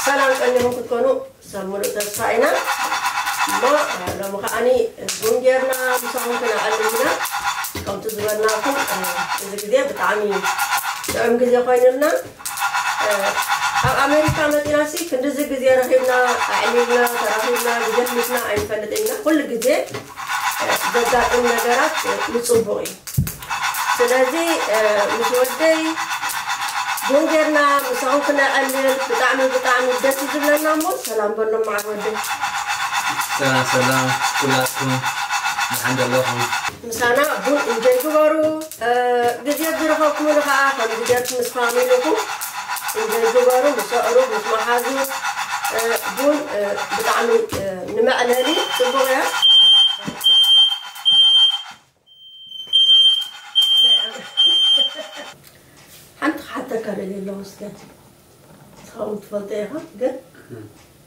ሰላም ቀኒኹም ክትኮኑ ሰብ ሙሉእ ተስፋ ኢና። እሞ ሎሚ ከዓኒ ቡን ጌርና ምሳኹም ክነዕልል ኢና። ከምቲ ዝበልናኹም፣ እዚ ግዜ ብጣዕሚ ጥዑም ግዜ ኮይኑልና። ኣብ ኣሜሪካ መፂና ሲ ክንድዚ ግዜ ረኺብና፣ ኣዕሊልና፣ ተራኺብና፣ ግዜ ኣሕሊፍና ኣይንፈልጥን ኢና። ኩሉ ግዜ ዘጋጥም ነገራት ንፅቡቕ እዩ። ስለዚ ምስ ወደይ ቡን ጌርና ምሳኹም ክነዕልል ብጣዕሚ ብጣዕሚ ደስ እዩ ዝብለና። እሞ ሰላም በሎም መዓር ወደይ። ሰላም ሰላም ኩላትኩም፣ ደሓን ዶ ኣለኹም? ምሳና ቡን እንጆይ ግበሩ። ግዜ ዝረኸብኩምሉ ከዓ ከምዚ ጌርኩም ምስ ፋሚልኹም እንጆይ ግበሩ፣ ምስ ኣዕሩኽ ምስ መሓዙት። ቡን ብጣዕሚ ንመዕለሊ ፅቡቕ እያ። ሓንቲ ክሓተካ ደልየ ኣለኹ እስከ ንስኻ እውን ትፈልጦ ኢኻ ግን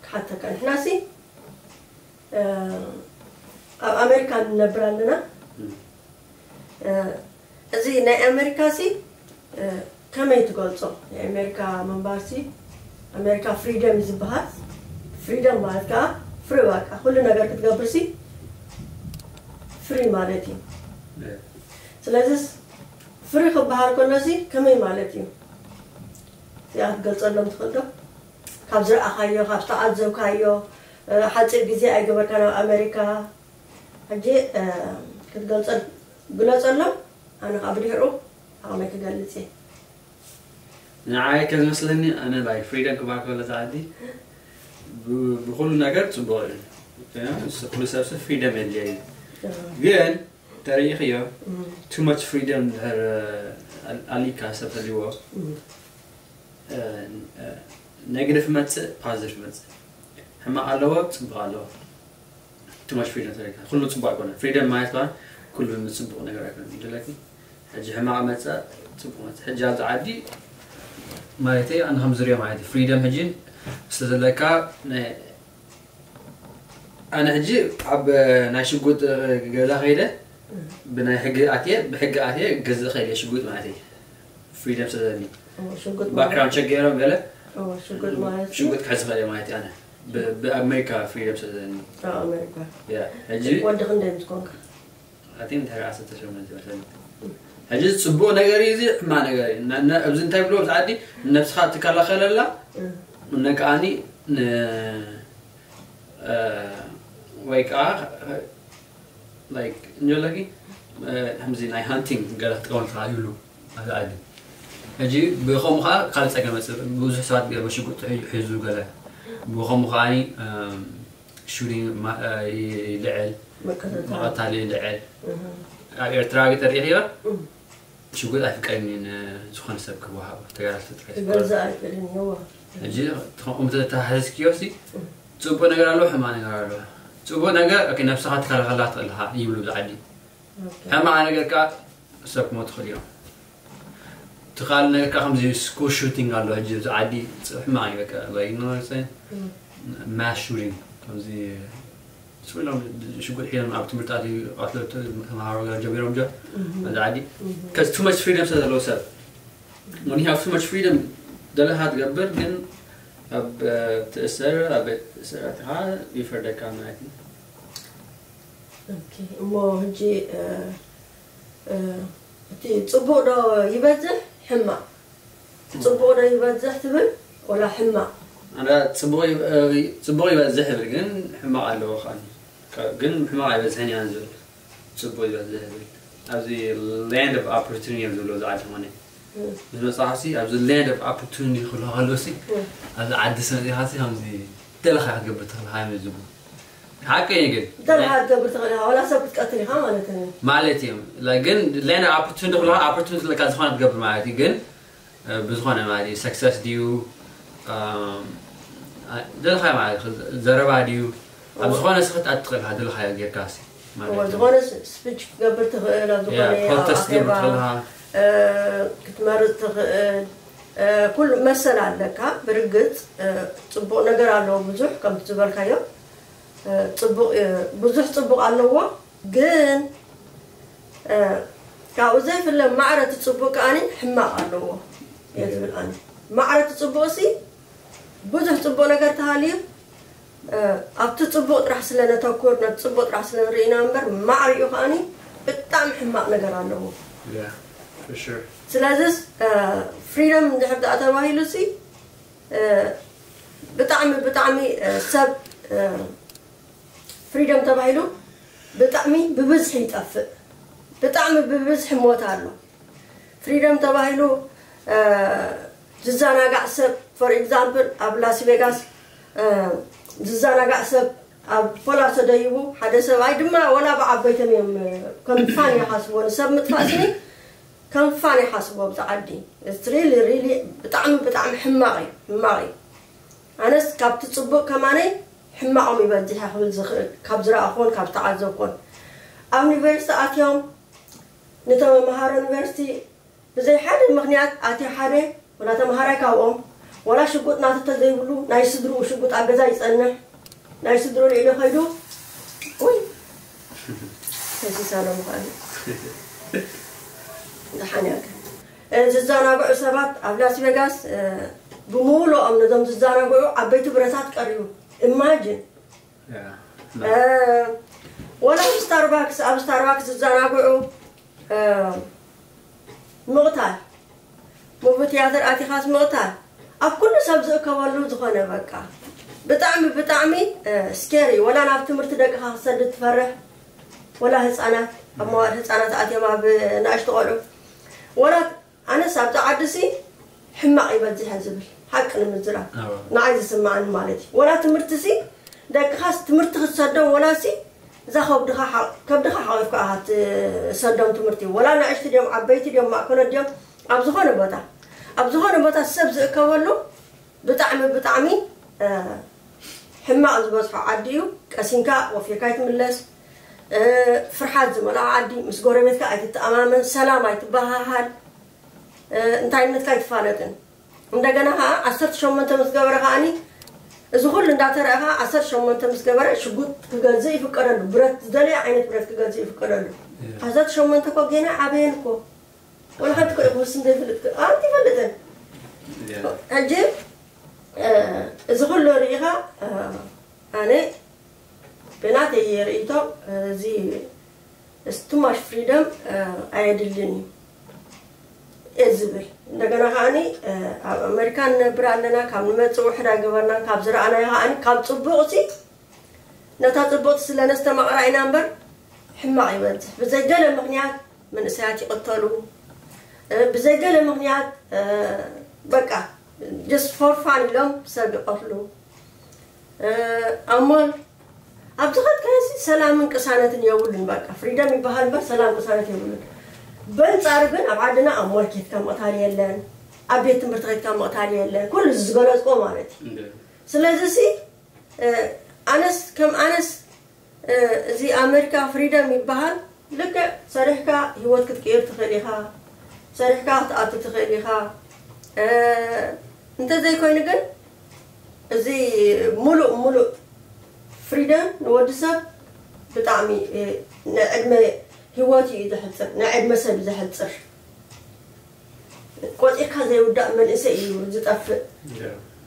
ክሓተካ ንሕናሲ ኣብ ኣሜሪካ ንነብር ኣለና። እዚ ናይ ኣሜሪካ ሲ ከመይ ትገልጾ? ናይ ኣሜሪካ ምንባር ሲ ኣሜሪካ ፍሪደም እዩ ዝበሃል። ፍሪደም ማለት ከዓ ፍሪ በቃ ኩሉ ነገር ክትገብር ሲ ፍሪ ማለት እዩ። ስለዚስ ፍሪ ክበሃል ከሎ ሲ ከመይ ማለት እዩ? እዚኣ ክትገልጸሎም ትኽእል ዶ? ካብ ዝረኣኻዮ ካብ ዝተዓዘብካዮ ሓፂር ግዜ ኣይገበርካ ናብ ኣሜሪካ ሕጂ ክትገልጸ ግለጸሎም። ኣነ ከዓ ብድሕሩ ዓቕመይ ክገልጽ እየ። ንዓይ ከዝመስለኒ ኣነ ላይ ፍሪደም ክበሃል ከሎ እቲ ዓዲ ብኩሉ ነገር ፅቡቅ እዩ። ኩሉ ሰብ ሰብ ፍሪደም የድልዮ እዩ። ግን ተሪኢኽዮ too much freedom ድሕር ኣሊካ ሰብ ተልዎ negative መፅእ positive መፅእ ሕማቅ ኣለዎ ፅቡቅ ኣለዎ። Too much freedom ተሪካ ኩሉ ፅቡቅ ኣይኮነ። ፍሪደም ማለት ከዓ ኩሉ ንፅቡቅ ነገር ኣይኮነ ይደለኪ። ሕጂ ሕማቅ መፀ ፅቡቅ መፀ ሕጂ ኣብዚ ዓዲ ማለተይ ኣነ ከም ዝሪኦ ማለት እዩ ፍሪደም ሕጂ ስለዘለካ ኣነ ሕጂ ኣብ ናይ ሽጉጥ ገዛ ከይደ ብናይ ሕጊ ኣትየ ብሕጊ ኣትየ ገዝእ ከይደ ሽጉጥ ማለት እዩ። ፍሪደም ስለዘለኒ ባክግራውንድ ቸክ ገይሮም ገለ ሽጉጥ ክሕዝ ኽእል ማለት ኣነ ብኣሜሪካ ፍሪደም ስለዘለኒ። ሕጂ ወዲ ክንደይ ምስ ኮንካ? ኣቲም ድሕሪ ዓሰርተ ሸሞንተ ፐርሰንት ሕጂ ፅቡቅ ነገር እዩ እዚ ሕማቅ ነገር እዩ። ኣብዚ እንታይ ብሎ ኣብዚ ዓዲ ንነብስኻ ትከላኸለላ ነከኣኒ ወይ ከዓ like እንጆለኪ ከምዚ ናይ ሃንቲንግ ገለ ክትከውን ትኽእል ይብሉ ኣብዚ ዓዲ። ሕጂ ብኸምኡ ከዓ ካልእ ፀገም መፅእ ብዙሕ ሰባት ገለ መሽጉጥ ሒዙ ገለ ብኸምኡ ከዓ ሹቲንግ ይልዕል፣ መቀታተሊ ይልዕል። ኣብ ኤርትራ ግን ተሪኢኽዮ ሽጉጥ ኣይፍቀድን እዩ ንዝኾነ ሰብ ክወሃቦ ተጋዳልቲ ጥራይ ዝኮነ። ሕጂ ከምኡ ተተሓሒዝክዮ ሲ ፅቡቅ ነገር ኣለዎ ሕማቅ ነገር ኣለዎ። ፅቡቅ ነገር okay ነብስኻ ትከላኸላ ትኽእል ኢኻ ይብሉ ኣብዚ ዓዲ። ሕማቅ ነገር ከዓ ሰብ ክሞት ይኽእል እዮም። እቲ ካልእ ነገር ከዓ ከምዚ ስኩል ሹቲንግ ኣሎ ሕጂ ኣብዚ ዓዲ ሕማቅ እዩ በቃ like you know what I'm saying mass shooting ከምዚ ስዊሎም ሽጉጥ ሒዞም ኣብ ትምህርቲ ኣትዩ ቀትለቱ ተምሃሮ ገለ ጀሚሮም ጆ ኣብዚ ዓዲ because too much freedom ስለ ዘለዎ ሰብ when you have too much freedom ደለኻ ትገብር ግን ኣብ ትእሰር ኣብ ቤት ትእሰር ኣትኻ ይፈርደካ ማለት እዩ። እሞ ሕጂ እቲ ፅቡቅ ዶ ይበዝሕ ሕማቅ? እቲ ፅቡቅ ዶ ይበዝሕ ትብል ወላ ሕማቅ? ፅቡቅ ይበዝሕ ይብል ግን ሕማቅ ኣለዎ ከዓ ግን ሕማቅ ኣይበዝሕን እያ ዝብል ፅቡቅ ይበዝሕ ይብል ኣብዚ land of opportunity እዮም ዝብሎ ዝዓዲ ኾነ ምስ መፅኻ ሲ ኣብዚ land of opportunity ክብሎ ከሎ ሲ ኣብዚ ዓዲ ሲ መፂኻ ሲ ከምዚ ደለኻ ክትገብር ትኽእል ሃይመ ዝብሉ ሓቂ እዩ ግን ደለኻ ክትገብር ትኽእል ኢኻ ዋላ ሰብ ክትቀትል ኢኻ ማለት እዩ። ማለት እዩ ግን land of opportunity ክብሎ opportunity ለካ ዝኾነ ትገብር ማለት እዩ ግን ብዝኾነ ማለት እዩ success ድዩ ደለኻ ማለት ዘረባ ድዩ ኣብ ዝኾነ ሲ ክትኣቱ ትኽእል ኢኻ ደለኻዮ ጌርካ ሲ ማለት እዩ። ዝኾነ ስፒች ክትገብር ትኽእል ኣብ ዝኾነ ፕሮቴስት ክትገብር ኣኼባ ትኽእል ኢኻ ክትመርፅ ትኽእል ኩሉ መሰል ኣለካ። ብርግፅ ፅቡቕ ነገር ኣለዎ ብዙሕ ከምቲ ዝበልካዮ ፅቡቕ ብዙሕ ፅቡቕ ኣለዎ። ግን ካብኡ ዘይፍለ ማዕረ እቲ ፅቡቕ ከዓኒ ሕማቕ ኣለዎ እየ ዝብል ኣነ። ማዕረ እቲ ፅቡቕ ሲ ብዙሕ ጽቡቕ ነገር ተሃልዩ ኣብቲ ጽቡቕ ጥራሕ ስለ ነተኩር ነቲ ጽቡቕ ጥራሕ ስለ ንርኢ ኢና እምበር ማዕሪኡ ከዓኒ ብጣዕሚ ሕማቕ ነገር ኣለዎ። ስለዚስ ፍሪደም እንድሕር ደኣ ተባሂሉ ሲ ብጣዕሚ ብጣዕሚ ሰብ ፍሪደም ተባሂሉ ብጣዕሚ ብብዝሒ ይጠፍእ። ብጣዕሚ ብብዝሒ ሞት ኣሎ። ፍሪደም ተባሂሉ ዝዘናጋዕ ሰብ for example ኣብ ላስ ቬጋስ ዝዘናጋዕ ሰብ ኣብ ፖላሶ ደይቡ ሓደ ሰብኣይ ድማ ወላ ብዓበይቶም እዮም ከም ፋን ይሓስብዎ ንሰብ ምጥፋእ ስኒ ከም ፋን ይሓስብዎ ብዛ ዓዲ። It's really really ብጣዕሚ ብጣዕሚ ሕማቕ እዩ ሕማቕ እዩ። ኣነስ ካብቲ ጽቡቕ ከማነይ ሕማቖም ይበዝሕ ክብል ዝኽእል ካብ ዝረኣኹን ካብ ዝተዓዘብኩን ኣብ ዩኒቨርሲቲ ኣትዮም ንተመሃሮ ዩኒቨርሲቲ ብዘይ ሓደ ምኽንያት ኣትዮ ሓደ ወላ ተምሃራይ ካብኦም ወላ ሽጉጥ ናቱ ተዘይብሉ ናይ ስድርኡ ሽጉጥ ኣብ ገዛ ይጸንሕ ናይ ስድርኡ ልዕሊ ከይዱ ውይ ተሲሳሎም ኸኣሉ ደሓን ያከ ዝዘናግዑ ሰባት ኣብ ላስ ቬጋስ ብምሉኦም ነዞም ዝዘናግዑ ዓበይቲ ብረታት ቀሪቡ ኢማጅን ወላ ኣብ ስታርባክስ ኣብ ስታርባክስ ዝዘናግዑ ምቕታል ሙቪ ትያትር ኣቲኻስ ምቕታል ኣብ ኩሉ ሰብ ዝእከበሉ ዝኾነ በቃ ብጣዕሚ ብጣዕሚ ስኬሪ ወላ ናብ ትምህርቲ ደቅኻ ክሰድድ ትፈርሕ ወላ ህፃናት ኣብ መዋል ህፃናት ኣትዮም ኣብ ንኣሽቱ ቆልዑ ወላ ኣነስ ኣብዛ ዓዲ ሲ ሕማቕ ይበዝሐ ዝብል ሓቂ ንምዝራብ ንዓይ ዝስምዓኒ ማለት እዩ ወላ ትምህርቲ ሲ ደቅኻስ ትምህርቲ ክትሰዶም ወላ ሲ እዛ ከብድኻ ሓ- ከብድኻ ሓቂፍካ ኢኻ ትሰዶም ትምህርቲ ወላ ንኣሽቲ ድዮም ዓበይቲ ድዮም ማእከሎት ድዮም ኣብ ዝኾነ ቦታ ኣብ ዝኾነ ቦታ ሰብ ዝእከበሉ ብጣዕሚ ብጣዕሚ ሕማቕ ዝበዝሖ ዓዲ እዩ። ቀሲንካ ወፊርካ ኣይትምለስ። ፍርሓት ዝመልኦ ዓዲ፣ ምስ ጎረቤትካ ኣይትተኣማመን፣ ሰላም ኣይትበሃሃል፣ እንታይነትካ ኣይትፋለጥን። እንደገና ከዓ ዓሰርተ ሸሞንተ ምስ ገበረ ከዓኒ እዚ ኩሉ እንዳተረአ ከዓ ዓሰርተ ሸሞንተ ምስ ገበረ ሽጉጥ ክገዝእ ይፍቀደሉ፣ ብረት ዝደለየ ዓይነት ብረት ክገዝእ ይፍቀደሉ። ዓሰርተ ሸሞንተ እኮ ጌና ዓበየን እኮ ወላ ሓንቲ እኮ ክውስን ዘይፈልጥ ኣንቲ ይፈልጥን ሕጂ እዚ ኩሉ ርኢኻ ኣነ ብናተይ ርእይቶ እዚ too much freedom ኣየድልን እዩ እየ ዝብል እንደገና ከዓኒ ኣብ ኣመሪካ ንነብር ኣለና ካብ ንመፅእ ውሕድ ኣይገበርናን ካብ ዝረኣናዮ ከዓኒ ካብ ፅቡቕ ሲ ነታ ፅቡቕቲ ስለ ነስተማቕራ ኢና እምበር ሕማቕ ይበዝሕ ብዘይገለ ምኽንያት መንእሰያት ይቕተሉ ብዘይገለ ምኽንያት በቃ just for fun ኢሎም ሰብ ይቐትሉ ኣሞል ኣብዚ ኸድካዮሲ ሰላምን ቅሳነትን የብሉን በቃ ፍሪደም ይበሃል እምበር ሰላም ቅሳነት የብሉን በንፃሩ ግን ኣብ ዓድና ኣሞል ኬትካ ምቕታል የለን ኣብ ቤት ትምህርቲ ኸድካ ምቕታል የለን ኩሉ ዝገለፅዎ ማለት እዩ ስለዚ ሲ ኣነስ ከም ኣነስ እዚ ኣመሪካ ፍሪደም ይበሃል ልክዕ ሰሪሕካ ህይወት ክትቅይር ትኽእል ኢኻ ሰሪሕካ ክትኣቱ ትኽእል ኢኻ እንተዘይኮይኑ ግን እዚ ሙሉእ ሙሉእ ፍሪደም ንወዲ ሰብ ብጣዕሚ ንዕድመ ህይወት እዩ ዘሕፅር ንዕድመ ሰብ እዩ ዘሕፅር ቆፂርካ ዘይውዳእ መንእሰይ እዩ ዝጠፍእ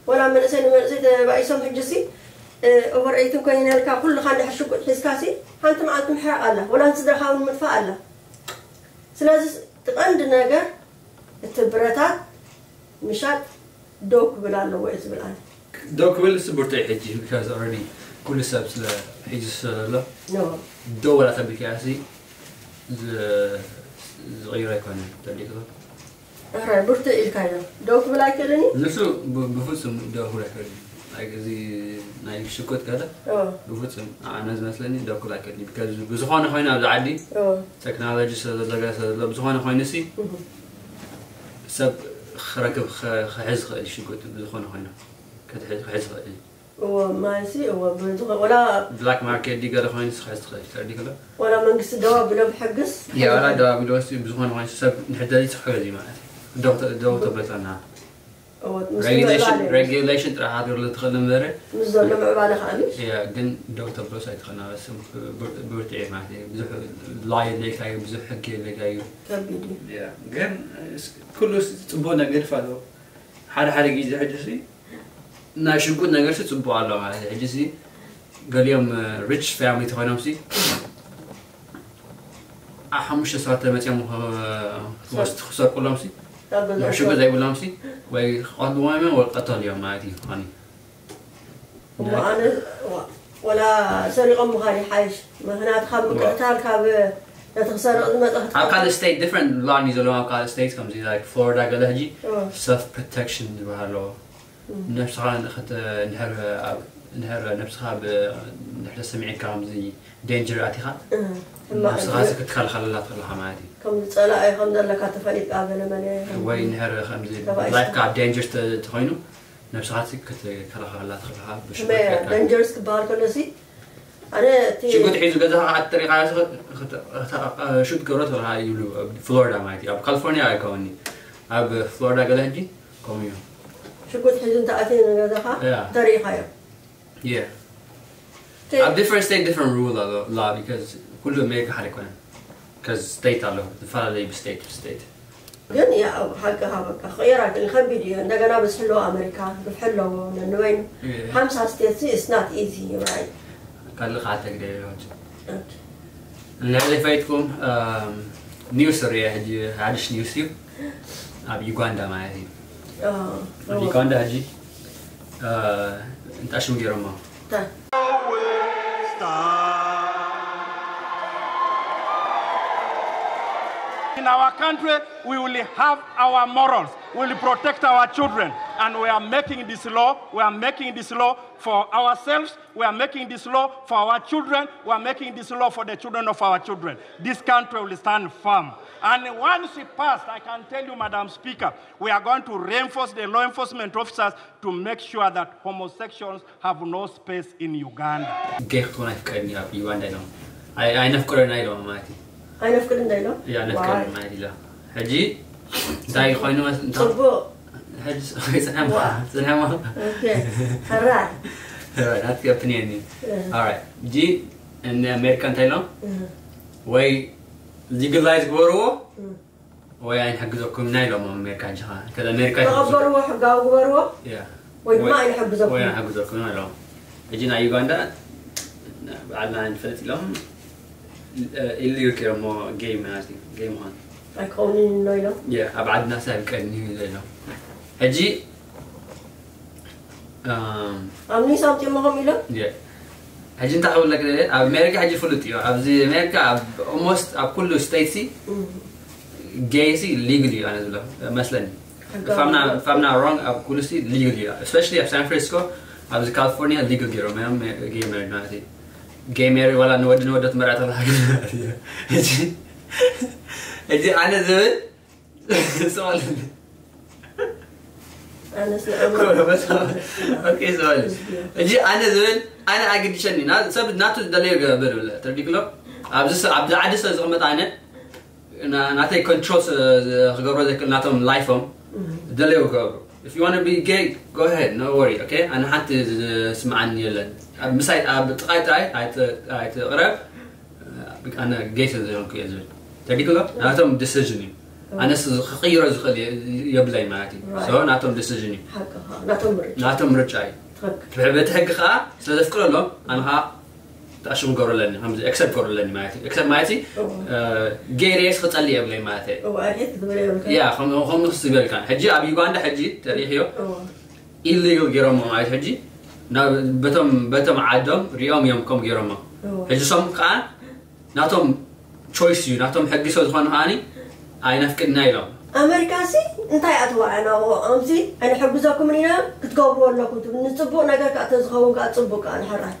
ወላ መንእሰይ ንመንእሰይ ተባኢሶም ሕጂ ሲ ኦቨር ኤይትን ኮይነ ነልካ ኩልኻ እንድሕር ሽጉጥ ሒዝካ ሲ ሓንቲ መዓልቲ ምሕራቕ ኣላ ወላ ንስድራኻ እውን ምጥፋእ ኣላ ስለዚ እቲ ቀንዲ ነገር እቲ ብረታት ምሻጥ ደው ክብል ኣለዎ እየ ዝብል ኣነ ደው ክብል ስ ብርቱዕ ሕጂ because already ኩሉ ሰብ ስለ ሕጂ ስለ ዘሎ ደው ወላ ተቢልካያ ሲ ዝቕይሮ ኣይኮነን ተሊክቶ ሕራይ ብርቱዕ ኢልካዮ ደው ክብል ኣይክእልን እዩ ንሱ ብ- ብፍጹም ደው ክብል ኣይክእልን እዩ። ናይ- እዚ ናይ ሽኮት ገለ ኦ፣ ብፍጹም ኣነ ዝመስለኒ ደው ክብል ኣይክእልን እዩ። Because ብዝኾነ ኮይኑ ኣብዚ ዓዲ ኦ፣ ቴክኖሎጂ ስለ ዘሎ ገለ ስለ ዘሎ ብዝኾነ ኮይኑ ሲ እህ፣ ሰብ ክረክብ ኸ- ክሕዝ ይኽእል እዩ ሽጉጥ ብዝኾነ ኮይኑ ክትሕዝ ክሕዝ ይኽእል እዩ። እዎ ማይሲ እዎ ብዝኾ ወላ ብላክ ማርኬት ድዩ ገለ ኮይኑ ንስኻ ዝትኽእል ተረዲእ ከሎ ወላ መንግስቲ ደው ኣቢሎ ብሕግስ ያ ወላ ደው ኣቢሎ ሲ ብዝኾነ ኮይኑ ሰብ ንሕደሊ ጽሑ ገዚ ማለት እዩ። ደው ተ- ደው ተበልታና እዎ ምስ ሬጉሌሽን ምዕባለ ሬጉሌሽን ጥራሕ ሃገር ትኽእል እምበረ ምስ ዘሎ ምዕባለ ከዓኒ ያ ግን ደው ተብሎስ ኣይትኽእልና በስ ብር- ብርትዒ ማለት እዩ። ብዙሕ ላ የድለይካ እዩ፣ ብዙሕ ሕጊ የድለይካ እዩ። ከቢድ እዩ። ያ ግን ስ- ኩሉ ስ- ጽቡቕ ነገር ይፋለዎ ሓደ ሓደ ግዜ ሕጂ ሲ ናይ ሽጉጥ ነገር ሲ ጽቡቕ ኣሎ ማለት እዩ። ሕጂ ሲ ገሊኦም ሪች ፋሚሊ ተኾይኖም ሲ ሓሙሽተ ሰባት ተመጺኦም ክወስድ ክሰርቁሎም ሲ ሽጉጥ ዘይብሎም ሲ ወይ ክቐትልዎም እዮም ወይ ቀተሉ እዮም ማለት እዩ። ኾኒ እሞ ኣነ ወላ ሰሪቖም ምዃን ይሓይሽ። ምኽንያቱ ካብ ምቅትታል ካብ ነቲ ክሰርቕ ዝመፀ ኣብ ካልእ ስቴት ዲፍረንት ላን እዩ ዘለዎም። ኣብ ካልእ ስቴት ከምዚ ላይክ ፍሎሪዳ ገለ ሕጂ ሰልፍ ፕሮቴክሽን ዝበሃል ኣለዎ። ነብስኻ ንድሕር ነብስኻ ብድሕሪ ስምዒትካ ከምዚ ዴንጀር ኣቲኻ ነብስኻ ክትከላኸለላ ትኽእልኻ ማለት እዩ። ከም ዝፀላእ ከም ዘለካ ተፈሊጥካ ገለ መለ ወይ ንድሕር ከምዚ ላይፍካ ኣብ ዴንጀር ተኾይኑ ነብስኻ ክትከላኸለላ ትኽእልኻ ብሽጉጥ ጌርካ። ዴንጀርስ ክበሃል ከሎ ሲ ኣነ እቲ ሽጉጥ ሒዙ ገዛኻ ኣጥሪኻ ሹት ገብሮ ትኽእልኻ ይብሉ። ፍሎሪዳ ማለት እዩ። ኣብ ካሊፎርኒያ ኣይከውኒ ኣብ ፍሎሪዳ ገለ ሕጂ ከምኡ እዩ። ሽጉጥ ሒዙ እንተኣትየ ንገዛኻ Yeah. ተሪኢኻዮ። Yeah. Okay. ኣብ different state different rule ኣሎ law because ኩሉ ኣሜሪካ ሓደ ኣይኮነን። Because state ኣሎ ዝተፈላለዩ ብስቴት ብስቴት። ግን ያው ሓቅኻ በቃ ክቕየር ኣይክእልን ከቢድ እዩ። እንደገና ብዝሒ ኣለዎ ኣሜሪካ ግፍሒ ኣለዎ ነንበይኑ ሓምሳ ስቴት ሲ it's not easy right። ካልእ ከዓ ተግደ እንድሕር ዘይፈይጥኩም ኒውስ ርየ ሕጂ ሓድሽ ኒውስ እዩ ኣብ ዩጋንዳ ማለት እዩ ኣብ ዩጋንዳ ሕጂ እንጣሽም ገይሮሞ In our country, we will have our morals, we will protect our children, and we are making this law, we are making this law for ourselves, we are making this law for our children, we are making this law for the children of our children. This country will stand firm. And once it passed, I can tell you, Madam Speaker, we are going to reinforce the law enforcement officers to make sure that homosexuals have no space in Uganda. ገይ ክትኮን ኣይፍቀድን እዩ ኣብ ዩጋንዳ ኢሎም ኣይ- ኣይነፍቅዶና ኢሎም ማለት እዩ። ኣይነፍቅድ እንታይ ኢሎም? ያ ነፍቅድ ማለት ኢላ ሕጂ እንታይ ኮይኑ መስ- እንታይ- ጽቡቅ ሕጂ ጽንሐማ ጽንሐማ ኦኬ። ሕራይ ናትከ ፕንየኒ ኦራይት ሕጂ እነ ኣሜሪካ እንታይ ኢሎም ወይ ሊግላይዝ ግበርዎ ወይ ኣይንሕግዘኩም ኢና ኢሎም ኣሜሪካ ሕጂ ከኣ ከዛ ኣሜሪካ ይሕግዙ ተቐበልዎ ሕጋዊ ግበርዎ ያ ወይ ድማ ወይ- ኣይንሕግዘኩም ወይ ኢና። ኣይንሕግዘኩም ኢና ኢሎም ሕጂ ናይ ዩጋንዳ ባዕልና ኣይንፈልጥ ኢሎም ኢሊዩ ገይሮሞ ጌይ ማለት እዩ ጌይ ምዃን ኣይከውንን ኢሎ ኢሎም ያ ኣብ ዓድና ሰብ ቀኒ ኢሎም ሕጂ ኣብ ኒስ ኣምፂኦሞ ከምኡ ኢሎም ሕጂ እንታይ ክብለክ ደልየ ኣብ ኣሜሪካ ሕጂ ፍሉጥ እዩ ኣብዚ ኣሜሪካ ኣብ ኦልሞስት ኣብ ኩሉ ስቴት ሲ ጌይ ሲ ሊግል እዩ ኣነ ዝብሎ መስለኒ ፋምና ሮንግ ኣብ ኩሉ ሲ ሊግል እዩ እስፔሻሊ ኣብ ሳን ፍራንሲስኮ ኣብዚ ካሊፎርኒያ ሊግል ገይሮም እዮም ጌይ መሪድ ማለት እዩ ጌይ መሪድ ዋላ ንወዲ ንወደት መርዓ ተላሃግል ማለት እዩ ሕጂ ኣነ ዝብል ሰዋል ኣነስ ንዕማ ኦኬ ሰዋል እጂ ኣነ ዝብል ኣነ ኣግድሸኒ ና- ሰብ ናቱ ዝደለዮ ገበር ብለ ተረዲክሎ ኣብዚ ሰ- ኣብዚ ዓዲ ስለ ዝቕመጥ ኣነ ና- ናተይ ኮንትሮል ስለ ዝ- ክገብሮ ዘይክእል ናቶም ላይፎም ዝደለዮ ክገብሩ if you want to be gay go ahead no worry okay ኣነ ሓንቲ ዝስምዓኒ የለን ኣብ ምሳይ ኣብ ጥቃይ ጥራይ ኣይት- ኣይትቅረብ ኣነ ጌይ ስለ ዘይኮንኩ እየ ዝብል ተዲክሎ ናቶም ዲሲዥን እዩ ኣነስ ክቕይሮ ዝኽእል የብለይ ማለት እዩ so ናቶም ዲሲዥን እዩ ሓቅኻ ናቶም ምርጫ ናቶም ምርጫ እዩ ትኽክል። ብሕበቲ ሕጊ ከዓ ስለ ዘፍቅደሎም ኣነ ከዓ ተኣሽሙ ገብረለኒ ከምዚ ኤክሰፕት ገብረለኒ ማለት እዩ ኤክሰፕት ማለት እዩ እዎ። ጌሬስ ክፀሊ የብለይ ማለት እዩ እዎ፣ ኣርሒት ክትብል የብልካ። ያ ከም- ከምኡ ክስበልካ ሕጂ ኣብ ዩጋንዳ ሕጂ ተሪእዮ እዎ። ኢሊጋል ገይሮሞ ማለት ሕጂ ናብ- በቶም በቶም ዓዶም ሪኦም እዮም ከም ገይሮሞ እዎ። ሕጂ ሶም ከዓ ናቶም ቾይስ እዩ ናቶም ሕጊ ስለ ዝኾነ ከዓኒ ኣይነፍቅድና ኢሎም ኣመሪካ ሲ እንታይ ኣትዋዕናዎ ኣምሲ ኣይንሕግዘኩምን ኢና ክትገብርዎ ኣለኩም ትብል ንፅቡቅ ነገር ከዓ ተዝኸውን ከዓ ፅቡቅ ከዓ ንሕራይ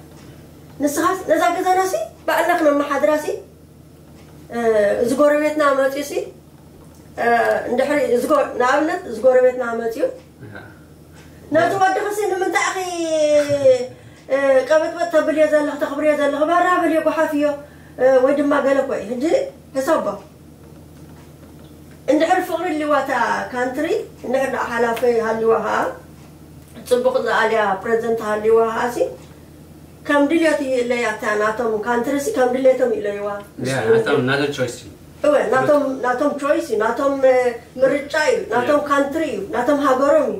ንስኻስ ነዛ ገዛና ሲ ባዕልና ክነመሓድራ ሲ እዚ ጎረቤትና መፅዩ ሲ እንድሕሪ ንኣብነት እዚ ጎረቤትና መፅዩ ነቲ ወድኺ ሲ ንምንታይ ኢኺ ቀበጥበጥ ተብልዮ ዘለኺ ተኽብርዮ ዘለኺ ባራ በልዮ ጓሓፍዮ ወይ ድማ ገለ እኮ እዩ ሕጂ ሕሰቦ እንድሕር ፍቕሪ ኣልዋ እታ ካንትሪ እንድሕር ደኣ ሓላፊ ሃልዋ ኸዓ ፅቡቕ ዝኣልያ ፕረዚደንት ሃልዋ ኸዓ ሲ ከም ድልየቱ ይእለያ እታ ናቶም ካንትሪ ሲ ከም ድልየቶም ይእለይዋ Yeah, ናቶም ናቶም ቾይስ እዩ። እወ ናቶም ናቶም ቾይስ እዩ ናቶም ምርጫ እዩ ናቶም ካንትሪ እዩ ናቶም ሃገሮም እዩ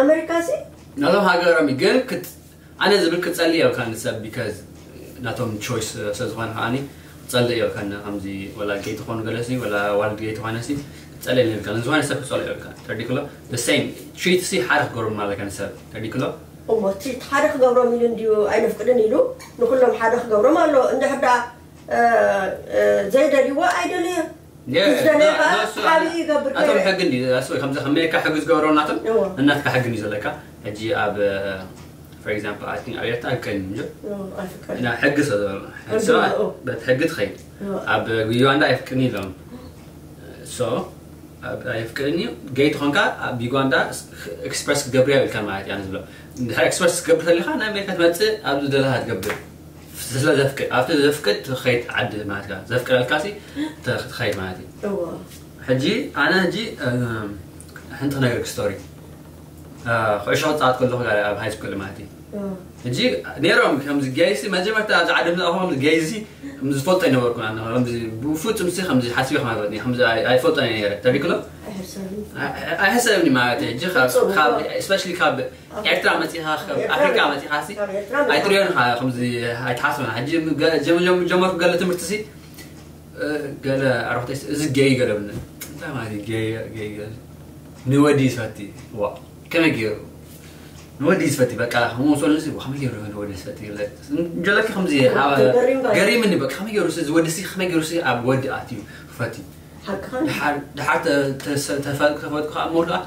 ኣመሪካ ሲ ናቶም ሃገሮም እዩ፣ ግን ክት- ኣነ ዝብል ክትጸልእ የብልካ ንሰብ፣ because ናቶም choice ስለ ዝኾነ ከዓኒ ክትጸልእ የብልካ። ከምዚ ወላ ጌይ ትኾኑ ገለሲ ወላ ዋልድ ጌይ ትኾነሲ ክትጸልእ የብልካ። ንዝኾነ ሰብ ክትጸልእ የብልካ። ተረዲክሎ? The same treat ሲ ሓደ ክገብሮም ኣለካ ንሰብ። ተረዲክሎ? እሞ እቲ ሓደ ክገብሮም ኢሉ እንድዩ ኣይነፍቅድን ኢሉ ንኩሎም ሓደ ክገብሮም ኣሎ። እንድሕር ደኣ ዘይደልይዎ ኣይደልዮ። ዝደለየ ከዓ ሓብኡ ይገብር። ኣቶም ሕጊ እንዲ ኣስወ ከምዚ ከም ኣሜሪካ ሕጊ ዝገብሮ ናቶም እናትካ ሕጊ እንዲ ዘለካ። ሕጂ ኣብ for example I think ኣብ ኤርትራ ኣይፍቀድን እንጂ ሕጊ ስለ ዝበሎ ሕጊ ትኸይድ። ኣብ ዩጋንዳ ኣይፍቅድን ኢሎም። So ኣይፍቅድን እዩ። ጌይ ትኾንካ ኣብ ዩጋንዳ express ክትገብር የብልካ ማለት እያ ዝብሎ። እንድሕር express ክትገብር ተሊኻ ናይ ኣሜሪካ ትመፅእ ኣብ ዝደለኻ ትገብር። ስለ ዘፍቅድ ኣብቲ ዘፍቅድ ትኸይድ ዓዲ ማለት እያ። ዘፍቅደልካ ሲ ትኸይድ ማለት እዩ። ሕጂ ኣነ ሕጂ ሓንቲ ክነገርክ ስቶሪ። ኩዕሾ ክፃወት ከለኹ ኣብ ሃይ ስኩል ማለት እዩ። ሕጂ ነይሮም ከምዚ ጌይሲ መጀመርታ ኣብዚ ዓዲ ምዛእኹ ከምዚ ጌይሲ ከምዚ ዝፈልጦ ኣይነበርኩን። ኣነ ከምዚ ብፍፁም ሲ ከምዚ ሓስቢ ከማበኒ ከምዚ ኣይፈልጦ ነይረ። ተሪክሎ ኣይሕሰብኒ ማለት እዩ። ሕጂ especially ካብ ኤርትራ መፂኻ ካብ ኣፍሪካ መፂኻ ሲ ኣይጥርዮን ኢኻ ከምዚ ኣይትሓስብና። ሕጂ ጀመርኩ ገለ ትምህርቲ ሲ ገለ ኣረክተይ እዚ ጌይ ገለ ብነ እንታይ ማለት ጌይ ጌይ ገለ ንወዲ ዝፈቲ ዋ ከመይ ገይሩ ንወዲ ዝፈቲ በቃ ከምኡ ሰሉ ሲ ከመይ ገይሩ ንወዲ ዝፈቲ ጀለኪ ከምዚ ገሪምኒ በቃ ከመይ ገይሩ እዚ ወዲ ሲ ከመይ ገይሩ ሲ ኣብ ወዲ ኣትዩ ክፈቲ ድሓር ተፈጥኩ ከዓ እሞ ከዓ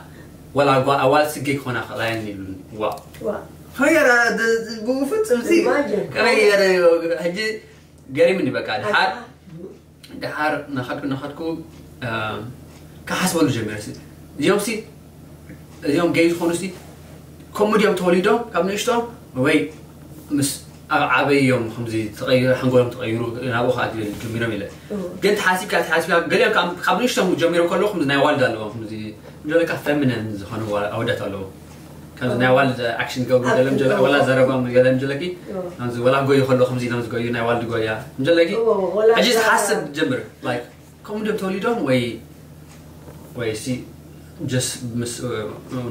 ወላ ኣዋል ስገይ ክኾና ክላየን ይብሉኒ ዋ ከመይ ገይረ ብፍፅም ሲ ከመይ ገይረ ሕጂ ገሪምኒ በቃ ድሓር ድሓር ናኸድኩ ናኸድኩ ክሓስበሉ ጀሚረ እዚኦም ሲ እዚኦም ገይ ዝኾኑ ሲ ከምኡ ድዮም ተወሊዶም ካብ ንእሽቶም ወይ ምስ ኣብ ዓበዮም ከምዚ ተቐይሩ ሓንጎሎም ተቐይሩ ናብኡ ከዓ ጀሚሮም ኢለ ግን ተሓሲብካ ተሓሲብካ ገሊኦም ካብ ንእሽቶም ጀሚሮም ከለዉ ከምዚ ናይ ዋልድ ኣለዎም ከምዚ ዘለካ ፌሚኒን ዝኾኑ ኣወዳት ኣለዉ ከምዚ ናይ ዋልድ ኣክሽን ገብሩ ገለም ጀለ ወላ ዘረባም ገለም ጀለኪ ከምዚ ወላ ጎዩ ከሎ ከምዚ ኢሎም ዝጎዩ ናይ ዋልድ ጎያ እንጀለኪ ሕጂ ዝሓስብ ጀምር like ከምኡ ድም ተወሊዶም ወይ ወይ ሲ just ምስ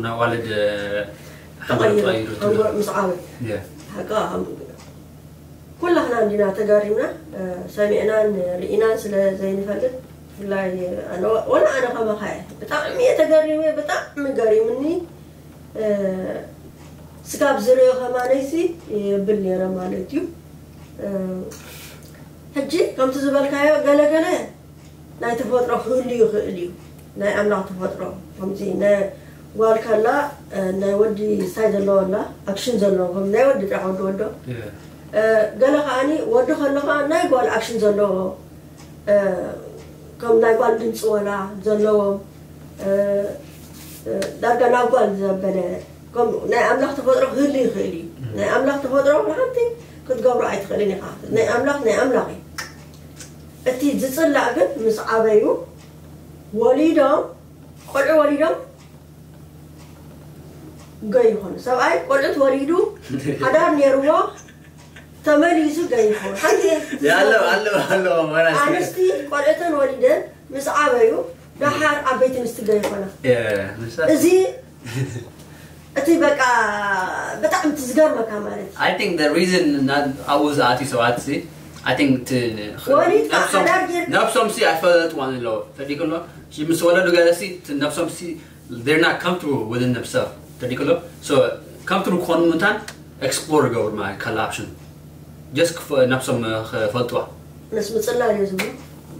ናይ ዋልድ ሓንጎል ተቐይሩ ምስ ዓበ ሓቃ ኩላህና እንዲና ተጋሪምና ሰሚዕናን ርኢናን ስለ ዘይንፈልጥ ብፍላይ ወላ ኣነ ከማኻ እየ ብጣዕሚ እየ ተገሪመ ብጣዕሚ ገሪምኒ ስጋብ ዝርእዮ ከማነይሲ የብል ነይረ ማለት እዩ ሕጂ ከምቲ ዝበልካዮ ገለገለ ናይ ተፈጥሮ ክህሉ ይኽእል እዩ ናይ ኣምላኽ ተፈጥሮ ከምዚ ናይ ጓል ከላ ናይ ወዲ ስታይ ዘለዎ ኣላ ኣክሽን ዘለዎ ከም ናይ ወዲ ጥራሕ ወዲ ወዶ ገለ ከዓኒ ወዲ ከሎ ከዓ ናይ ጓል ኣክሽን ዘለዎ ከም ናይ ጓል ድምፂ ወላ ዘለዎም ዳርጋ ናብ ጓል ዘበለ ከምኡ ናይ ኣምላኽ ተፈጥሮ ክህሉ ይኽእል እዩ ናይ ኣምላኽ ተፈጥሮ ብሓንቲ ክትገብሮ ኣይትኽእልን ኢኻ ናይ ኣምላኽ ናይ ኣምላኽ እዩ እቲ ዝፅላእ ግን ምስ ዓበዩ ወሊዶም ቆልዑ ወሊዶም ገይ ይኾኑ ሰብኣይ ቆልዑት ወሊዱ ሓዳር ነይርዎ ተመሊሱ ገይ ይኾኑ ሓንቲ ኣንስቲ ቆልዑተን ወሊደን ምስ ዓበዩ ደሓር ዓበይቲ ኣንስቲ ገይ ይኾና እዚ እቲ በቃ ብጣዕሚ ትዝገርመካ ማለት I think the reason ኣብኡ ዝኣትዩ ሰባት I think ነብሶም ሲ ኣይፈለጥዋን ኣለዎ ፈዲክሎ ምስ ወለዱ ገለሲ ነብሶም ሲ they're not comfortable within themselves ተዲክሎ so comfortable ክኾኑ ምንታን explore ይገብሩ ማለት ካልእ option just ነብሶም ክፈልጥዋ ምስ ምፅላል እዩ ዝብሉ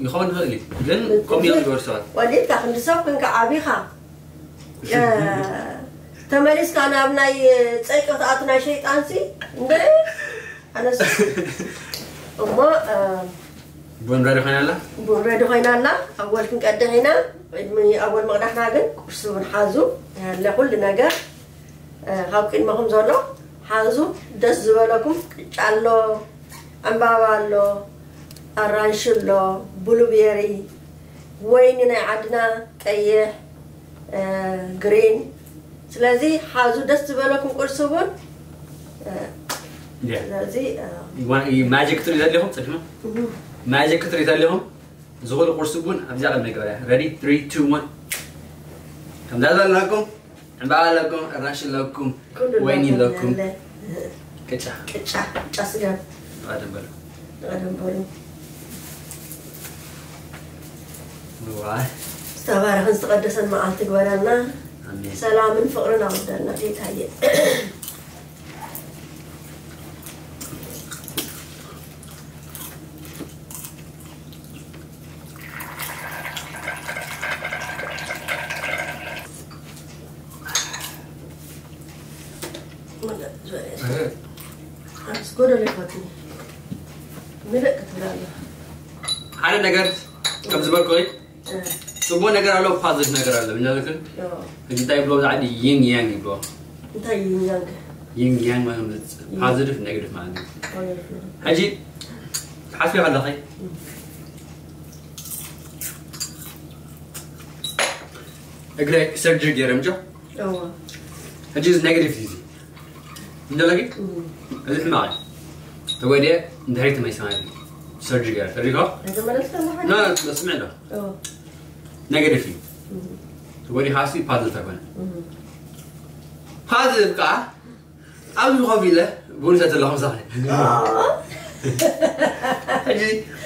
ይኸውን ይኽእል እዩ ግን ከምኡ እዮም ዝበሩ ሰባት ወሊድካ ክንዲ ሰብ ኮንካ ዓቢኻ ተመሊስካ ናብ ናይ ፀይቂ ክትኣቱ ናይ ሸይጣን ሲ እንደ ኣነስ እሞ ቡን ረዲ ኮይና ኣላ ቡን ረዲ ኮይና ኣላ ኣወል ክንቀድሕ ኢና ቅድሚ ኣወል መቕዳሕና ግን ቁርሲ እውን ሓዙ ያለ ኩሉ ነገር ካብ ቅድመኹም ዘሎ ሓዙ ደስ ዝበለኩም ቅጫ ኣሎ ዕምባባ ኣሎ ኣራንሺ ኣሎ ብሉቤሪ ወይኒ ናይ ዓድና ቀይሕ green ስለዚ ሓዙ ደስ ዝበለኩም ቁርሲ እውን ስለዚ magic ትርኢ ዘለኹም ፅድማ magic ትርኢ ዘለኹም ዝኹሉ ቁርሲ እውን ኣብዚኣ ቅድሚ ገበርያ ready three two one ከምዛ ዘለኩም ዕምባባ ኣለኩም፣ ኣራንሺ ኣለኩም፣ ኩሉ ወይኒ ኣለኩም ኣለኩም። ያለ። ቅጫ ቅጫ ቅጫ ስጋ ቀደም በሉ። ቀደም በሉ። ዋይ ዝተባረኸን ዝተቐደሰን መዓልቲ ግበረልና። ኣሜን። ሰላምን ፍቕርን ኣውርደልና ጌታዬ። ኣስ ጎደሎ ይፈትኒ ምልእ ክትብል ኣላ። ሓደ ነገር ከም ዝበልኩ ጽቡቅ ነገር ኣሎ፣ ፓዚቲቭ ነገር ኣሎ። ምክንያቱ ግን ሕጂ እንታይ ይብሎ ብዛዕባ ዪንግ ያንግ ይብሎ። እንታይ ይኛንግ ዪንግ ያንግ ማለት ፓዚቲቭ ኔጋቲቭ ማለት እዩ። ሕጂ ሓስቢ ኣለኸ እግረ ሰርጀሪ ገይረ ምጆ እዋ ሕጂ እዚ ኔጋቲቭ እዩ። እንደለጊ እዚ ሕማቅ ተወዲየ እንድሕሪ ተመይሰ ማለት እዩ። ሰርጀሪ ገይረ ሰርጀሪ ኣይተመለስካ ኣለኻ ና ስምዕ ዶ እዋ ኔጋቲቭ እዩ። ተወዲኻ ሲ ፓዚቲቭ ኣይኮነ ፓዚቲቭ ከዓ ኣብዚ ኮፍ ኢለ ቡን ሰተ ኣለኹ ምሳኺ ሕጂ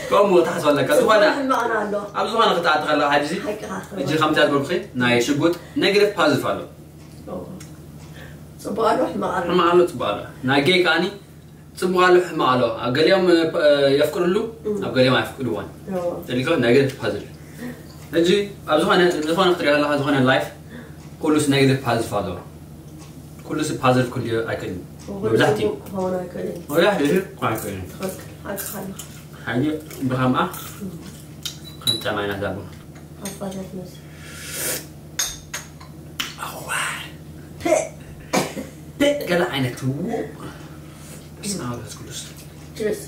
ከምኡ ትሓስብ ኣለካ ዝኾነ ሕማቕና ኣሎ ኣብ ዝኾነ ክትኣቲ ከለካ ሕጂ ሕጂ ከምዚ ዝበልኩ ናይ ሽጉጥ ኔጋቲቭ ፓዚቲቭ ኣሎ ጽቡቕ ኣሎ ሕማቕ ኣሎ ሕማቕ ኣሎ ጽቡቕ ኣሎ ናይ ጌይ ከዓኒ ጽቡቕ ኣሎ ሕማቕ ኣሎ ኣብ ገሊኦም የፍቅድሉ ኣብ ገሊኦም ኣይፍቅድዎን ተሊኮ ኔጋቲቭ ፓዚቲቭ ሕጂ ኣብ ዝኾነ ዝኾነ ክትሪኦ ኣለካ ዝኾነ ላይፍ ኩሉስ ኔጋቲቭ ፓዚቲቭ ኣለዎ ኩሉስ ፓዚቲቭ ክልዮ ኣይክእልን መብዛሕትኡ ክኸውን ኣይክእልን መብዛሕትኡ እኮ ኣይክእልን ትኽክል ሓቅኻ ኣለኻ ሓጂ ብኸምኣ ከም ጨማይና ዛቡ ኣባታት መስ ገለ ዓይነት ትውውቕ በስመ ኣብ ወመንፈስ ቅዱስ ችርስ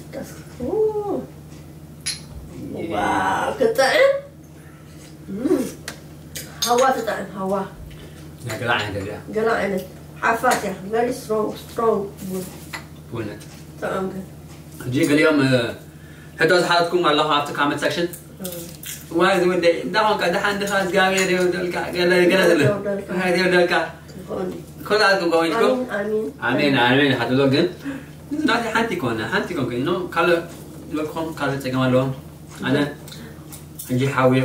ዋ ክጥዕም ሃዋ ትጥዕም ሃዋ ናይ ገለ ዓይነት እያ ገለ ዓይነት ሓፋት እያ very strong strong ቡን ብእውነት ጥዑም ግን ሕጂ ገሊኦም ሕቶ ዝሓትኩም ኣለኹ ኣብቲ ካመንት ሰክሽን ዋይ ዝወደይ እንታይ ኾንካ ደሓን ድኻ እግዚኣብሔር የውደልካ ገለ ገለ ዝብል እንታይ የውደልካ ይኸውን ኩላትኩም ከምኡ ኢልኩም ኣሚን ኣሚን ኣሜን ኣሜን ሓትብሎ ግን ናተይ ሓንቲ ኮነ ሓንቲ ኮንኩ ኖ ካልእ ዝበልኩኹም ካልእ ፀገም ኣለዎም ኣነ ሕጂ ሓውዮ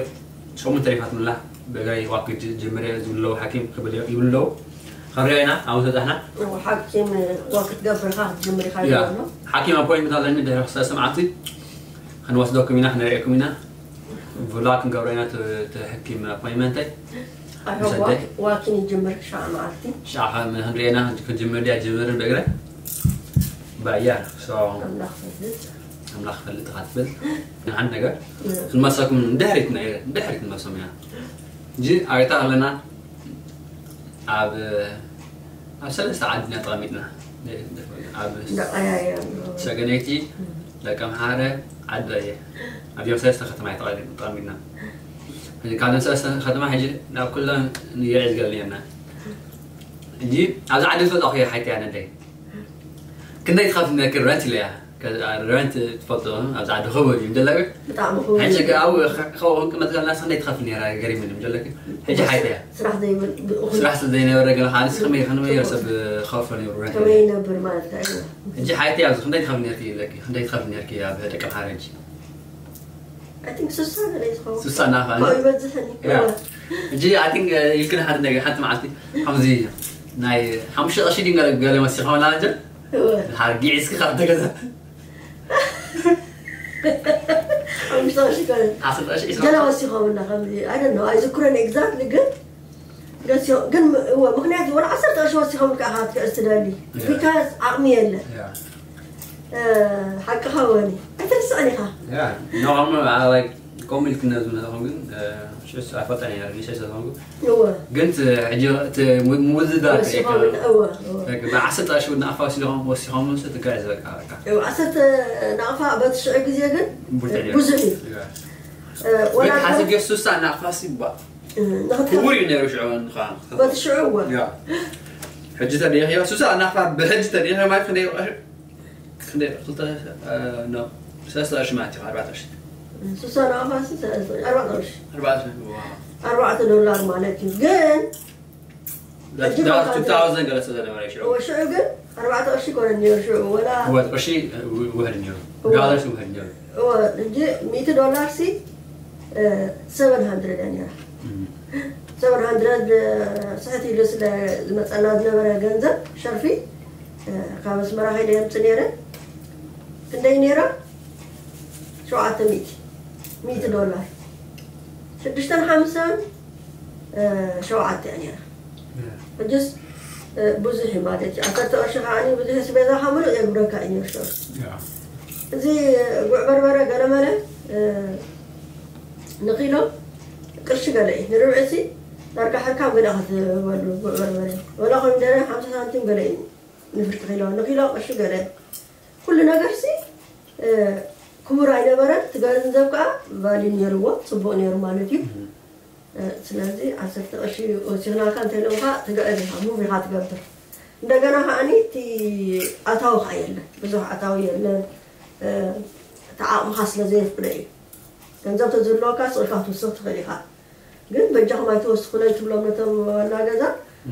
ሸሙንተ ሪፋት ምላ በጋይ ዋክ ጅምር ዝብለው ሓኪም ክብል ይብሉ ኣለዉ ክንሪኦ ኢና ኣብ ተብዛሕና ሓኪም ዋክ ክትገብር ኢኻ ክትጅምር ኢኻ ያ ይብሎ ሓኪም ኣፖይንመንት ኣለኒ ድሕሪ ክልተ ሰማዓቲ ክንወስደኩም ኢና ክንሪአኩም ኢና ቭላ ክንገብሮ ኢና እቲ ሕኪም ኣፖይንመንተይ ኣይሆባ ዋኪን ይጅምር ክሻዕ መዓልቲ ሻዓ ክንሪአና ክንጅምር ድያ ጅምርን በግረ ባያ ኣምላኽ ፈልጥ ኣምላኽ ፈልጥ ኢኻ ትብል ንሓንቲ ነገር ክንመሰኩም ድሕሪት ድሕሪት ክንመሶም ኢና እንጂ ኣቤታ ኣለና ኣብ ኣብ ሰለስተ ዓድና ተቐሚጥና ኣብ እንዳቐያየር ሰገነይቲ ደቂ ኣምሓረ ዓዲ እየ ኣብዚኦም ሰለስተ ከተማ ተቐሚጥና ካብዞም ሰለስተ ከተማ ሕጂ ናብ ኩለን ንየዒ ዝገለየና እንጂ ኣብዚ ዓዲ ዝፈልጦ ክየ ሓይተ እያ ነደይ ክንደይ ትኸፍል ነኪ ረንት ኢለያ ረንት ትፈልጦ ኣብዚ ዓዲ ክቡር እዩ እንደለግ ብጣዕሚ ክቡር ሕጂ ኣብኡ ከውን ቅመጥ ዘለና ክንደይ ትኸፍል ነራ ገሪም እንደለግ ሕጂ ሓይተ እያ ስራሕ ዘይብል ብእኹል ስራሕ ስለ ዘይነበረ ገለ ከዓ ንስ ከመይ ከመይ ሰብ ክኸፍሎ ነሩ ረንት ከመይ ይነብር ማለት እዩ ሕጂ ሓይቲ ኣብዚ ክንደይ ትኸፍል ነርኪ ኢለኪ ክንደይ ትኸፍል ነርኪ ኣብ ደቂ ሓረጅ I think ስሳ ገለ ይኸውን ስሳ ናኻ ካብኡ ይበዝሕን እዩ ያ ሕጂ I think ኢልክን ሓንቲ ነገር ሓንቲ መዓልቲ ከምዚ ናይ ሓሙሽተ ቅርሺ ድዩ ገለ ገለ መሲኻ መላጀ እወ ሓርጊዕስኪ ካብ ተገዛ ሓሙሽተ ቅርሺ ከ ዓሰርተ ቅርሺ ዒስራ ገለ ወሲኾምና ከምዚ I don't know ኣይዝክሮን exactly ግን ገሲዮ ግን እወ ምክንያቱ ወላ ዓሰርተ ቅርሺ ወሲኾም ከዓ ክትክዕስ ትደሊ because ዓቕሚ የለ ያ ሓቅኻ ወኒ ኣይትርስዕን ኢኻ ያ ኖ like ከምኡ ኢልክና ዝመለኹም ግን ሽስ ኣይፈልጠን እየ ሪሰስ ዘለኹም እወ ግን እቲ ሕጂ እቲ ምውዝዳር ወሲኾም እወ እወ ብዓሰርተ ቅርሺ እውን ኣፋ ወሲዶም ወሲኾም ምስ ትጋዕ ዝበቃ በቃ እወ ዓሰርተ ናቕፋ በቲ ሽዑ ግዜ ግን ቡልተኛ ብዙሕ እዩ ወላ ግን ሓሰብ ጌር ሱሳ ናቕፋ ሲባ ንኽትከ ክቡር እዩ ነይሩ ሽዑ ንኻ በቲ ሽዑ እወ ያ ሕጂ ተደይኽዮ ሱሳ ናቕፋ ብሕጂ ተደይኽዮ ማለት ክንደይ ቅርሺ ክንደይ ክልተ ኖ ሰለስተ ቅርሺ ማለት እዩ ኣርባዕተ ቅርሺ ሱሳ ናቕፋ ሲ ኣርባዕተ ቅርሺ ኣርባዕተ ዋው ኣርባዕተ ዶላር ማለት እዩ ግን ሕጂ ዳር ባንክ ኣንተ- two thousand ገለ ስለ ዝነበረ ሽዑ። እዎ፣ ሽዑ ግን ኣርባዕተ ቅርሺ ኮነ ነይሩ ሽዑ፣ ወላ እወ፣ ቅርሺ ውሕድ ነይሩ። እወ። ዳላርስ ውሕድ ነይሩ። እዎ፣ ሕጂ ሚእቲ ዶላር ሲ፣ እ፣ ሰቨን ሃንድረድ እያ ነይራ። እም። ሰቨን ሃንድረድ፣ እ፣ ስሕት ኢሉ ስለ ዝመጸና ዝነበረ ገንዘብ ሸርፊ፣ እ፣ ካብ ኣስመራ ከይደ የምጽእ ነይረ። ክንደይ ነይራ? ሸውዓተ ሚእቲ፣ ሚእቲ ዶላር። ሽዱሽተን ሓምሳን፣ እ፣ ሸውዓተ እያ ነይራ። ሕጅስ፣ እ፣ ብዙሕ እዩ ማለት እዩ። ዓሰርተ ቅርሺ ከዓኒ ብዙሕ ኣስቤዛኻ ምሉእ የግብረካ እዩ ነይሩ ሽዑ። ያ። እዚ ጉዕ በርበረ ገለመለ፣ እ፣ ንኪሎ ቅርሺ ገለ እዩ። ንርብዒ ሲ ዳርጋ ሕርካም ገለ ክትበሉ ጉዕ በርበረ። ወላ ኮሚደረ ሓምሳ ሳንቲም ገለ እዩ ንፍርቂ ኪሎ። ንኪሎ ቅርሺ ገለ። ኩሉ ነገር ሲ፣ እ፣ ክቡር ኣይነበረን። እቲ ገንዘብ ከኣ ቫልዩ ነይርዎ፣ ጽቡቕ ነይሩ ማለት እዩ። እም። እ፣ ስለዚ ዓሰርተ ቅርሺ ወሲኽናልካ እንተኢሎምካ ትግዕዝ ኢኻ፣ ሙቭ ኢኻ ትገብር። እንደገና ከኣኒ እቲ ኣታዊ ከኣ የለን፣ ብዙሕ ኣታዊ የለን። እ፣ እቲ ዓቕምኻ ስለ ዘየፍቅዶ እዩ። ገንዘብ ተዝህልወካ ስቕ ኢልካ ክትውስኽ ትኽእል ኢኻ። ግን በጃኹም ኣይትወስኹለይ ትብሎም ነቶም ዋና ገዛ።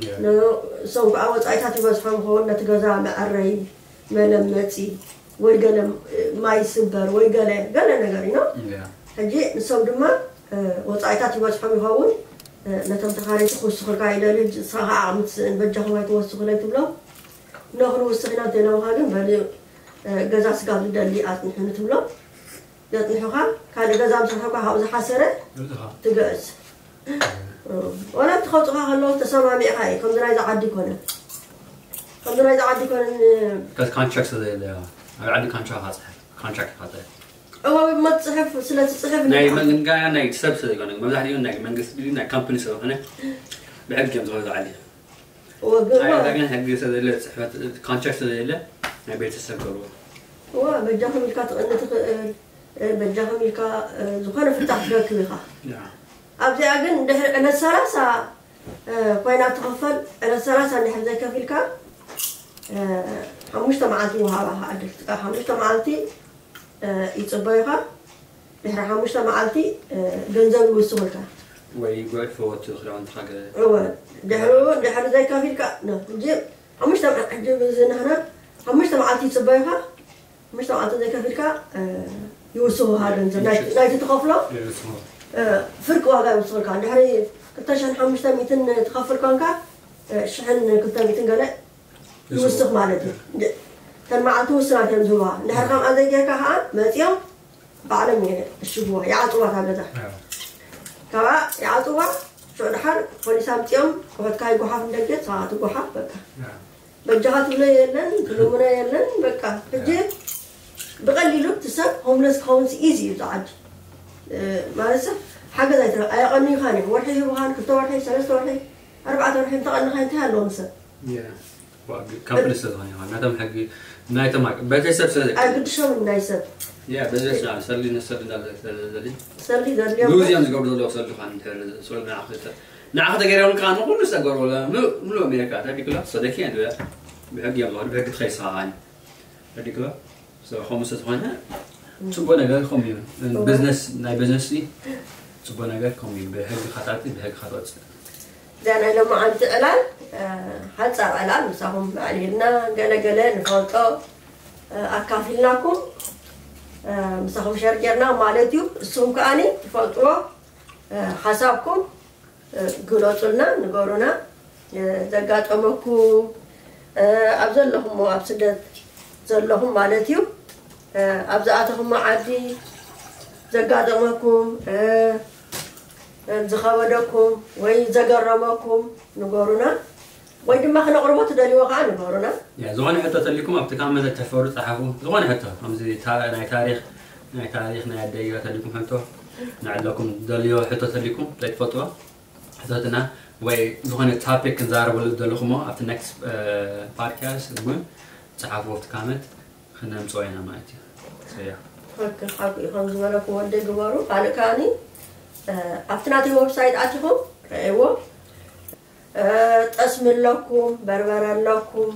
ያ። ን-፣ እሶም ከኣ ወጻኢታት ይበዝሖም ይኸውን፣ ነቲ ገዛ መዐረይ፣ መለመጺ፣ ወይ ገለ፣ እ፣ ማይ ይስበር፣ ወይ ገለ፣ ገለ ነገር እዩ፣ ኖ? ያ። ሕጂ ንሶም ድማ፣ እ፣ ወጻኢታት ይበዝሖም ይኸውን፣ እ፣ ነቶም ተኻረይቲ ክውስኹልካ ይደልዩ፣ ንስኻ ከኣ ዓቕሚ ትስእን፣ በጃኹም ኣይትወስኹለይ ትብሎም። ኖ፣ ክንውስኽ ኢና እንተኢሎምኻ ግን፣ በሊ፣ እ፣ ገዛ ስጋብ ዝደሊ ኣጽንሑኒ ትብሎም። ዘጽንሑኻ፣ ካልእ ገዛ ምስ ረኸብካ ካብኡ ዝሓሰረ እዚኻ። ትግዕዝ። እ፣ ዋላ እቲ ከውጽኻ ከለዉ ተሰማሚዕኻ እዩ፣ ከምዚ ናይዛ ዓዲ ኣይኮነን። ከምዚ ናይዛ ዓዲ ኣይኮነን፣ እ፣ ከዚ ኮንትራክት ስለ ዘየለ፣ ኣብ ዓዲ ኮንትራክት ኢኻ ትጽሕፍ፣ ኮንትራክት ኢኻ ትጽሕፍ። እወ፣ መጽሕፍ ስለ ትጽሕፍ ናይ ንድኣ። መንጋ-፣ ናይ ሰብ ስለ ዝኾነ፣ መብዛሕትኡ ናይ መንግስቲ ድዩ ናይ ካምፓኒ ስለ ዝኾነ፣ ብሕጊ እዮም ዝኸዱ ዓዲ። እወ፣ ግን ኣይ፣ እወ። ኣይ፣ ግን ሕጊ ስለ ዘየለ፣ ጽሕፈት፣ ኮንትራክት ስለ ዘየለ፣ ናይ ቤተሰብ ገብርዎ። እወ፣ በጃኹም ኢልካ ትቕኒ ትኽእል፣ እ፣ በጃኹም ኢልካ፣ እ፣ ዝኾነ ፍታሕ ትረክብ ኢኻ። ያ። ኣብዚኣ ግን ድሕሪ ዕለት ሰላሳ፣ እ፣ ኮይና ትኽፈል፣ ዕለት ሰላሳ እንድሕር ዘይከፊልካ፣ እ፣ ሓሙሽተ መዓልቲ ይወሃባኻ ዕድል። ጥቃ ሓሙሽተ መዓልቲ፣ እ፣ ይጽበዩኻ። ድሕሪ ሓሙሽተ መዓልቲ፣ እ፣ ገንዘብ ይውስኹልካ። ወይ ጉዕፎ እቲ ክዳውንትኻ ገ-፣ እወ፣ ድሕሩ፣ ድሕሪ ዘይከፊልካ፣ ኖ፣ ሕጂ ሓሙሽተ መዓ-፣ ሕጂ ብዝናህና ሓሙሽተ መዓልቲ ይጽበዩኻ። ሓሙሽተ መዓልቲ ዘይከፊልካ፣ እ፣ ይውስኹኻ ገንዘብ። ናይ-፣ ይውስኽ። ናይቲ ትኸፍሎ፣ ይውስኽ። እ፣ ፍርቂ ዋጋ ይውስኹልካ። ድሕሪ ክልተ ሽሕን ሓሙሽተ ሚእትን ትኸፍል ኮንካ፣ እ፣ ሽሕን ክልተ ሚእትን ገለ ይውስኽ። ይውስኽ ማለት እዩ። ድ-፣ እተን መዓልቲ ውሱናት እዮም ዝህቡኻ። እንድሕር ከምኣ ዘይጌርካ ከዓ መፂኦም ባዕሎም ይእሽጉዋ፣ ይዓፅዋ እታ ገዛ። ኣዎ። ካብኣ ይዓፅዋ፣ ሽዑ ድሓር ፖሊስ ኣምፂኦም፣ ኩሕትካ ይጓሓፍ ንደገ፣ ንስኻ ትጓሓፍ፣ በቃ። ኣዎ። በጃኻ ትብሎ የለን፣ ትልምኖ የለን፣ በቃ። ሕጂ ኣዎ። ብቐሊሉ እቲ ሰብ ሆምለስ ክኸውን ኢዚ እዩ፣ እዚ ዓዲ። እ፣ ማለት ሰብ ሓገዝ ኣይትረ-፣ ኣየቐንዩኻን እዮም። ወርሒ ይህቡኻን፣ ክልተ ወርሒ፣ ሰለስተ ወርሒ፣ ኣርባዕተ ወርሒ እንተቐንኻ እንታይ ኣለዎም ሰብ? ያ። ዋ፣ ግ-፣ ካምፕኒ ስለ ዝኾነ ይኾን። ናቶም ሕጊ፣ ናይቶም ሃቅ-፣ በተይ ሰብ ስለ ዘይ-፣ ኣይግድሾምን ናይ ሰብ። ያ፣ በዚ ስለ፣ ሰሊ ንሰሊ እንዳለ፣ ሰሊ ዘሊ። ሰሊ ዘድልዮም ግብዝ እዮም ዝገብሩ ዘለዉ፣ ሰሊ ኳን እንተ-፣ ሰሊ ንዓ ክተ-፣ ንዓ ከተገይሮም ከዓ ንኹሉ ዝሰገሩ ወላ ምሉእ፣ ምሉእ ኣሜሪካ፣ ተዲክላ፣ ሰደኪ እንድያ። ብሕጊ እዮም ዝኸዱ፣ ብሕጊ ትኸይድ ሰዓኒ። ተዲክላ፣ ሰ-፣ ከምኡ ስለ ዝኾነ፣ ጽቡቕ ነገር ከምኡ እዩ። እወ። ቢዝነስ፣ ናይ ቢዝነስ እዩ። ጽቡቕ ነገር ከምኡ እዩ። ብሕጊ ካታቲ፣ ብሕጊ ካትወጽእ። እዛ ናይ ሎማዓንቲ ዕላል፣ እ፣ ሓጻር ዕላል ምሳኹም ኣዕሊልና ገለ ገለ ንፈልጦ፣ እ፣ ኣካፊልናኩም፣ እ፣ ምሳኹም ሸር ጌርና ማለት እዩ። እሱም ከኣኒ ትፈልጥዎ፣ እ፣ ሓሳብኩም፣ እ፣ ግለጹልና፣ ንገሩና። እ፣ ዘጋጠመኩም፣ እ፣ ኣብ ዘለኹምዎ፣ ኣብ ስደት ዘለኹም ማለት እዩ፣ እ፣ ኣብ ዝኣተኹምዎ ዓዲ ዘጋጠመኩም፣ እ፣ እ፣ ዝኸበደኩም ወይ ዘገረመኩም ንገሩና፣ ወይ ድማ ክነቕርቦ ትደልይዎ ከዓ ንገሩና። ያ፣ ዝኾነ ሕቶ ተልይኩም ኣብቲ ካመንት ተፈሩ ጸሓፉ። ዝኾነ ሕቶ፣ ከምዚ ታ-፣ ናይ ታሪኽ፣ ናይ ታሪኽ ናይ ኣደይ ተልይኩም ሕቶ፣ ንዕለኩም ደልዮ ሕቶ ተልይኩም፣ ዘይትፈልጥዎ ሕቶትና፣ ወይ ዝኾነ ቶፒክ ክንዛረበሉ ዘለኹሞ ኣብቲ ኔክስት፣ እ፣ ፖድካስት እውን ጸሓፉ ኣብቲ ካመንት። ክነምፅኦ ኢና ማለት እዩ። So, yeah. ትኽክል፣ ሓቂ እዩ። ከም ዝበለኩ ወደይ ግበሩ። ካልእ ከኣኒ፣ እ፣ ኣብቲ ናተይ ዌብሳይት ኣቲኹም ረእይዎ። እ፣ ጠስሚ ኣለኩም፣ በርበረ ኣለኩም፣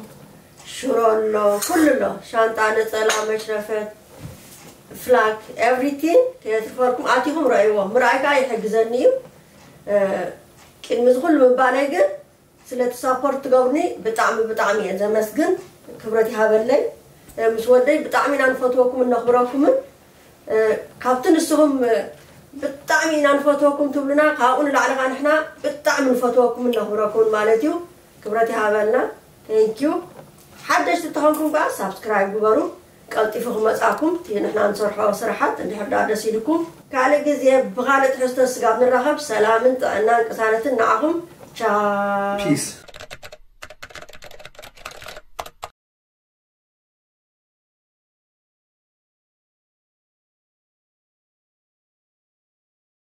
ሽሮ ኣሎ፣ ኩሉ ኣሎ። ሻንጣ፣ ነፀላ፣ መሽረፈት፣ ፍላግ፣ ኤቭሪቲንግ ከየትርፈልኩም ኣቲኹም ረእይዎ። ምርኣይ ከኣ ይሕግዘኒ እዩ። እ፣ ቅድሚ እዚ ኩሉ ምባለይ ግን ስለቲ ሳፖርት ትገብሩኒ ብጣዕሚ ብጣዕሚ እየ ዘመስግን። ክብረት ይሃበለይ። ምስ ወደይ ብጣዕሚ ኢና ንፈትወኩምን ነኽብረኩምን። ካብቲ ንስኹም ብጣዕሚ ኢና ንፈትወኩም ትብሉና፣ ካብኡ ንላዕሊ ኸዓ ንሕና ብጣዕሚ ንፈትወኩምን ነኽብረኩምን ማለት እዩ። ክብረት ይሃበልና። Thank you። ሓደሽቲ ተኾንኩም ከዓ ሳብስክራይብ ግበሩ። ቀልጢፉ ክመፃኩም እቲ ንሕና ንሰርሖ ስራሓት እንድሕር ደኣ ደስ ኢልኩም፣ ካልእ ግዜ ብኻልእ ትሕዝቶ ስጋብ ንራኸብ ሰላምን ጥዕናን ቅሳነትን ንዓኹም። ቻው። ፒስ።